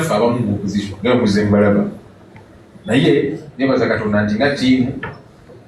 Bannaffe abamu mu opposition nga muze mbalaba, naye nebaza Katonda nti nga ttiimu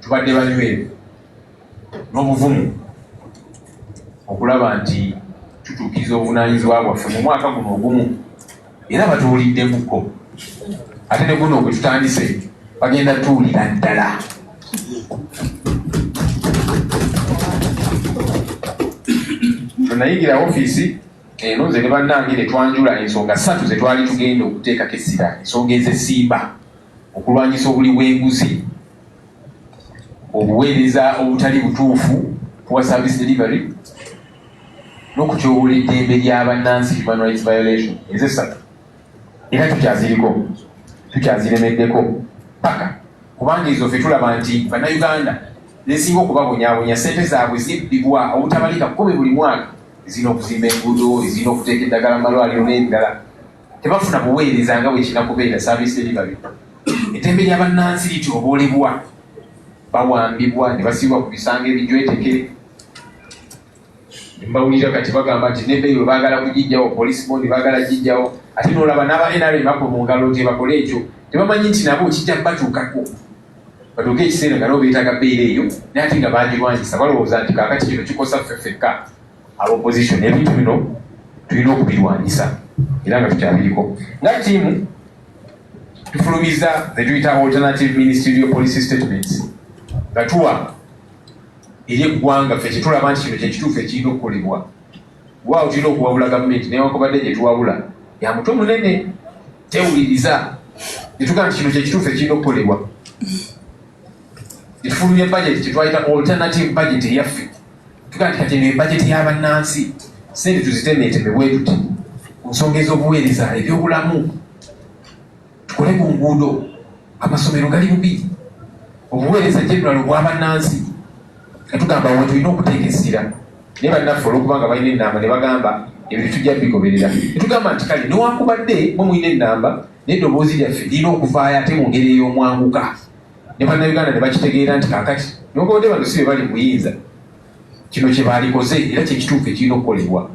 tubadde banywevu n'obuvumu okulaba nti tutuukiriza obuvunaanyizibwa bwaffe mu mwaka guno ogumu, era batuwuliddemuko, ate ne guno gwe tutandise bagenda tuwulira ddala. Nayingira ofiisi eno nze ne bannange ne twanjula ensonga ssatu ze twali tugenda okuteekako essira, ensonga ez'essimba, okulwanyisa obuli bw'enguzi, obuweereza obutali butuufu, poor service delivery, n'okutyoboola eddembe lya bannansi, human rights violation. Ezo essatu era tukyaziriko, tukyaziremeddeko paka, kubanga ezo ffe tulaba nti Bannayuganda zesinga okubabonyabonya. Sente zaabwe zibbibwa obutabalika 10 buli mwaka, ezirina okuzimba enguudo, ezirina okuteeka eddagala mu malwaliro n'ebirala. Tebafuna buweereza nga bwe kirina kubeera, service delivery. Eddembe lya bannansi lityoboolebwa, bawambibwa ne basibwa ku bisango ebijweteke. Mbawulira kati bagamba nti ne bail baagala kugijjawo, police bond baagala gijjawo, ate n'olaba n'aba NRM bakuba mu ngalo nti bakole ekyo. Tebamanyi nti nabo kijja batuukako, batuuke ekiseera nga nabo beetaaga bail eyo, naye ate nga bagirwanyisa. Balowooza nti kaakati kino kikosa ffe ffekka aba opposition. Ebintu bino tulina okubirwanyisa era nga tukyabiriko. Nga ttiimu tufulumiza ze tuyita alternative ministerial policy statements, nga tuwa eri eggwanga ffe kyetulaba nti kino kyekituufu ekirina okukolebwa. Waawo tulina okuwabula gavumenti, newankubadde gye tuwabula ya mutwe munene, tewuliriza. Netugamba nti kino kyekituufu ekirina okukolebwa, netufulumya budget kyetwayita alternative budget eyaffe. Tugamba nti kati eno ebudget y'abannansi, sente tuzitemeeteme bwe tuti ku nsonga ez'obuweereza, ebyobulamu, tukole ku nguudo, amasomero gali bubi, obuweereza general obwabannansi. Nga tugamba we tulina okuteeka essira, naye bannaffe olw'okuba nga balina ennamba ne bagamba ebintu tujja bigoberera. Netugamba nti kale newankubadde mwe mulina ennamba, naye eddoboozi lyaffe lirina okuvaayo ate mu ngeri ey'omwanguka, ne Bannayuganda ne bakitegeera nti kaakati newankubadde bano si be bali mu buyinza, kino kye baalikoze era kyekituufu ekirina okukolebwa,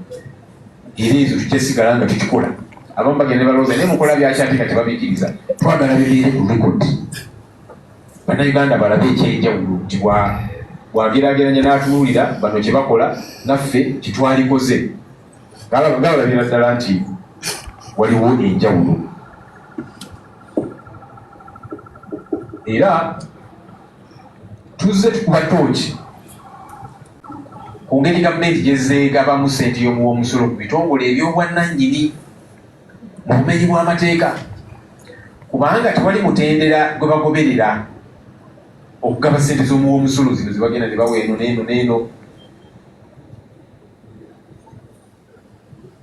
era ezo tujja sigala nga tukikola. Abamu bagenda ne balowooza naye mukola byaki ate nga tebabikkiriza. Twagala bibeere ku record, Bannayuganda balabe ekyenjawulo nti bw'ageraageranya n'atunuulira bano kye bakola naffe kyetwalikoze, galabira ddala nti waliwo enjawulo. Era tuzze tukuba tooki ku ngeri gavumenti gyezeegabamu ssente y'omuwa omusolo ku bitongole eby'obwannannyini mu bumenyi bw'amateeka, kubanga tewali mutendera gwe bagoberera okugaba ssente z'omuwa omusolo zino zebagenda ne bawa eno n'eno n'eno,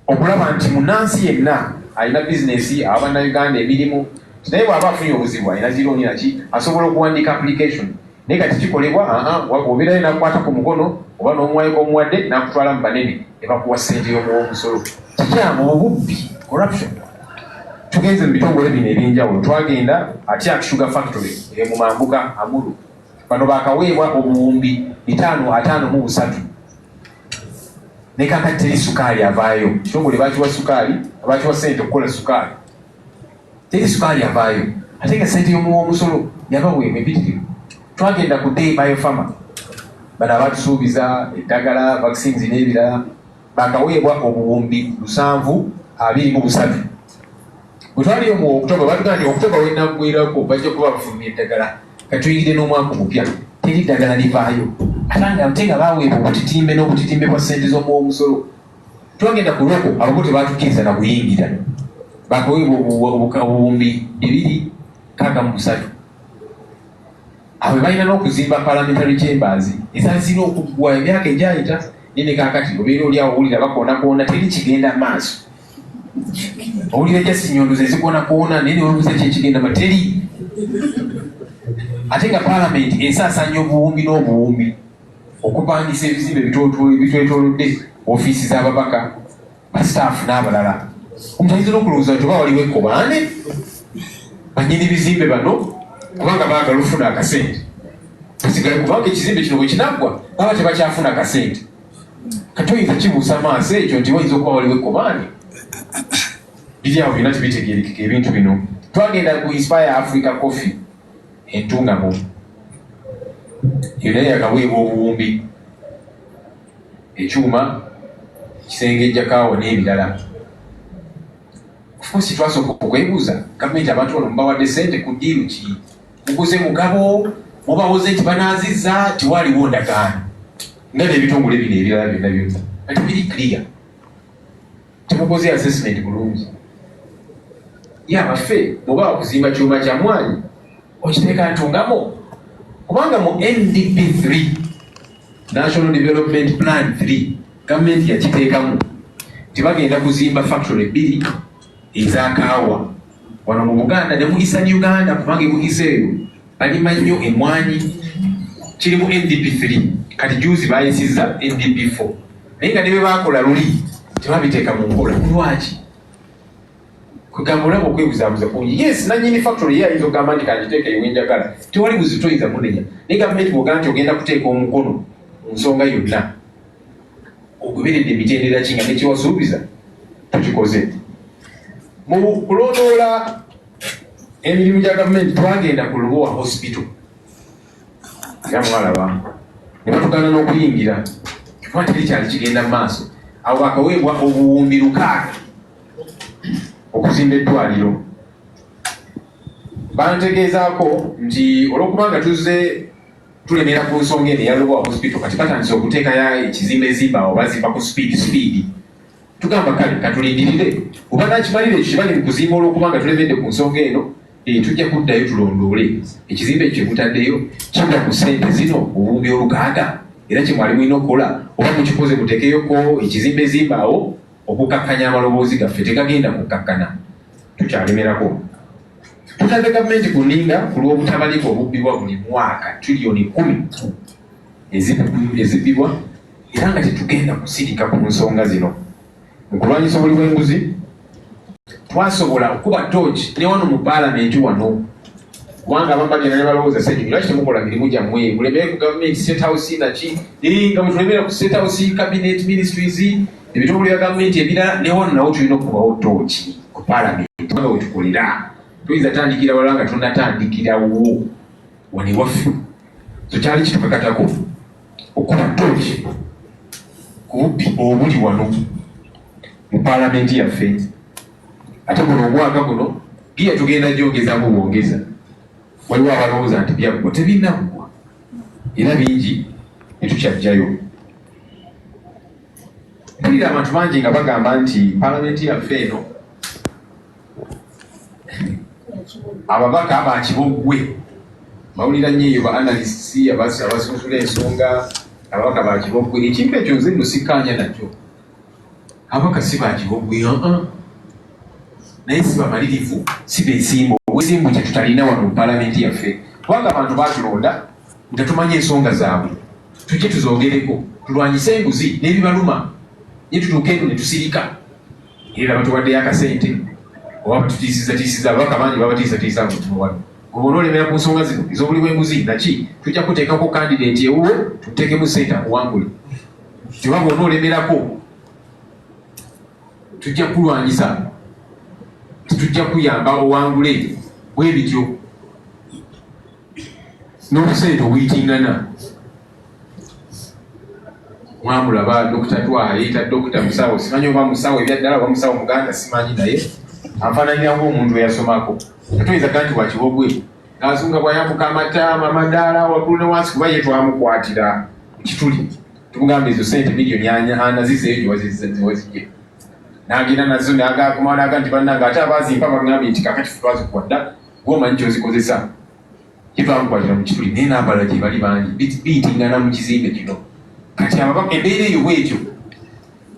okulaba nti munnansi yenna alina bizinesi awa Bannayuganda emirimu, naye bw'aba afunye obuzibu alina zirooni naki asobola okuwandiika application. Naye kati kikolebwa obeerayo nakukwata ku mukono oba n'omuwayo gw'omuwadde n'akutwala mu banene ne bakuwa ssente y'omuwa omusolo. Kikyamu, obubbi, corruption. Tugenze mu bitongole bino ebyenjawulo. Twagenda Atiak Sugar Factory eyo mu mambuka Amuru, bano bakaweebwa obuwumbi 553, naye kakati teri sukaali avaayo. Kitongole bakiwa sukaali, bakiwa ssente okukola sukaali, teri sukaali avaayo, ate nga ssente y'omuwa omusolo yabaweebwa empitirivu. Twagenda ku Day Biopharma, bano abatusuubiza eddagala, vaccines n'ebirala, bakaweebwa obuwumbi 723. Bwe twaliyo mu October, batugamba nti October wenaggwerako bajja kuba bafulumya eddagala. Katuyingire n'omwaka omupya, teri ddagala livaayo, ate nga baweebwa obutitimbe n'obutitimbe bwa ssente z'omuwa omusolo. Twagenda ku Roko, abako tebatukkiriza na kuyingira, bakaweebwa obuwumbi 263. Abo balina n'okuzimba parliamentary chambers ezazirina okuggwa emyaka egyayita, naye ne kaakati obeera oli awo owulira bakoonakoona, teri kigenda maaso. Owulira ejja sinyondo zezikoonakoona, naye newebuuza ki ekigenda ma teri, ate nga palamenti esaasaanya obuwumbi n'obuwumbi okupangisa ebizimbe bitwetoolodde ofiisi z'ababaka, basitaafu n'abalala. Omuntu ayinza n'okulowooza nti oba waliwo ekkobaane banyini bizimbe bano, kubanga baagala ofuna akasente basigale, kubanga ekizimbe kino bwe kinaggwa baba tebakyafuna akasente. Kati oyinza kibuusa maaso ekyo nti wayinza okuba waliwo ekkobaane. Biri awo byonna tebitegeerekeka ebintu bino. Twagenda ku Inspire Africa Coffee entungamo eyo naye yakaweebwa obuwumbi, ekyuma ekisengejja kaawa n'ebirala. Of course twasooka okwebuuza gavumenti, abantu bano mubawadde ssente ku ddiiru ki? Muguze mugabo, mubawoze nti banaazizza, tewaaliwo ndagaano nga n'ebitongole bino ebirala byonna byonna nga tebiri clear, temukoze assessment bulungi. Ye abaffe, bw'oba wakuzimba kyuma kya mwanyi okiteeka ntungamo, kubanga mu NDP 3, National Development Plan 3, gavumenti yakiteekamu nti bagenda kuzimba factory bbiri ezakaawa wano mu Buganda ne mu Eastern Uganda, kubanga ebugiza eyo balima nnyo emwanyi. Kiri mu NDP 3. Kati juzi bayisizza NDP 4, naye nga ne bye bakola luli tebabiteeka mu nkola. Lwaki? Kwegamba olaba okwebuzaabuza kungi. Yes, nanyini factory ye ayinza okugamba nti kangiteeka ewe njagala, tewali buzibu, toyinza munenya. Naye gavumenti bwogamba nti ogenda kuteeka omukono mu nsonga yonna, ogoberedde emitendera ki nga nekyewasuubiza tukikoze? Mu kulondoola emirimu gya gavumenti, twagenda ku Lubowa Hospital, era mwalaba ne batugaana n'okuyingira kuba teri kyali kigenda mu maaso. Awo bakaweebwa obuwumbi 6 okuzimba eddwaliro. Bantegeezaako nti olwokubanga tuzze tulemera ku nsonga eno eya Lubowa Hospital, kati batandise okuteekayo ekizimbe ezimba awo, bazimba ku speed speed. Tugamba kale katulindirire oba nakimalira ekyo kibali mu kuzimba. Olwokubanga tulemedde ku nsonga eno, tujja kuddayo tulondoole ekizimbe ekyo kyemutaddeyo kigwa ku ssente zino obuwumbi 6, era kyemwali mulina okukola oba mukikoze, muteekeyoko ekizimbe ezimba awo okukakkanya amaloboozi gaffe tegagenda kukakkana. Tukyalemerako. Tutadde gavumenti ku nninga ku lw'obutabalika obubbibwa buli mwaka, triliyoni 10 ezibbibwa, era nga tetugenda kusirika ku nsonga zino. Mu kulwanyisa obuli bw'enguzi, twasobola okuba tooki ne wano mu paalamenti wano, kubanga abamu bagenda ne balowooza, "Ssenyonyi, lwaki temukola mirimu gyammwe, mulemere ku gavumenti, State House naki?" Nga bwetulemera ku State House, cabinet, ministries, ebitongole bya gavumenti ebirala, ne wano nawo tulina okubawo tooki ku paalamenti, kubanga wetukolera. Tuyinza tandikira wala nga tonatandikirawo wano ewaffe. So kyali kitukakatako okuba tooki ku bubbi obuli wano mu paalamenti yaffe. Ate guno omwaka guno giya tugenda gyongezamu bwongeza. Waliwo abalowooza nti byaggwa, tebinaggwa, era bingi netukyajjayo. Mpulira abantu bangi nga bagamba nti paalamenti yaffe eno ababaka bakiboggwe. Bawulira nnyo eyo ba analysts abasunsula ensonga, ababaka bakiboggwe. Ekintu ekyo nze nno sikkaanya nakyo. Ababaka si bakiboggwe, aa, naye si bamalirivu, si beesimbu. Obwesimbu kye tutalina wano mu paalamenti yaffe, kubanga abantu batulonda nga tumanyi ensonga zaabwe, tujje tuzoogereko, tulwanyise enguzi n'ebibaluma, ye tutuuke eno ne tusirika. Era batuwaddeyo akasente oba batutiisizatiisiza. Ababaka bangi babatiisatiisa nga tubawadde, gwe bona olemera ku nsonga zino ez'obuli bw'enguzi naki, tujja kuteekako candidate ewuwo, tuteekemu sente akuwangule. Tyoba bwona olemerako, tujja kulwanyisa, tetujja kuyamba owangule. Bwe bityo n'obusente obuyitingana. Mwamulaba Dokita Twaha yeeyita dokita musawo, simanyi oba musawo ebyaddala oba musawo muganda, simanyi, naye anfaananira ng'omuntu eyasomako. Tetuyinza ga nti wakibogwe ng'azunga bw'ayambuka amataama amadaala waggulu ne wansi, kuba ye twamukwatira ku kituli, tumugamba ezo sente miliyoni 4 zizeeyo gyewazijje, n'agenda nazo n'agakoma n'aga nti bannange, ate abaazimpa bagambye nti kakati fe twazikuwadda, gwomanyi kyozikozesa. Ye twamukwatira mu kituli, naye n'abalala gye bali bangi biyitingana mu kizimbe kino. Kati ababaka, embeera eyo bwetyo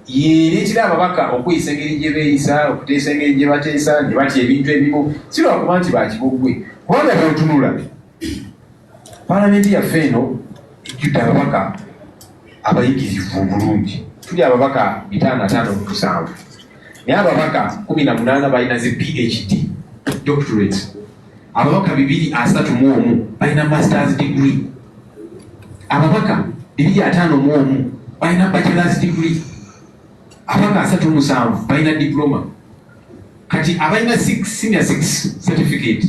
yereetera ababaka okweyisa engeri gye beeyisa, okuteesa engeri gye bateesa, ne batya ebintu ebimu. Si lwakuba nti bakiboggwe, kubanga bwotunula paalamenti yaffe eno ejjudde ababaka abayigirivu obulungi. Tuli ababaka 557, naye ababaka 18 balina zi PhD, doctorate. Ababaka 231 balina masters degree. Ababaka 251 balina bachelors degree. Ababaka 37 balina diploma. Kati abalina senior 6 certificate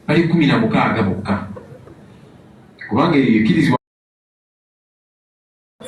bali 16 bokka, kubanga eyo ekkirizibwa.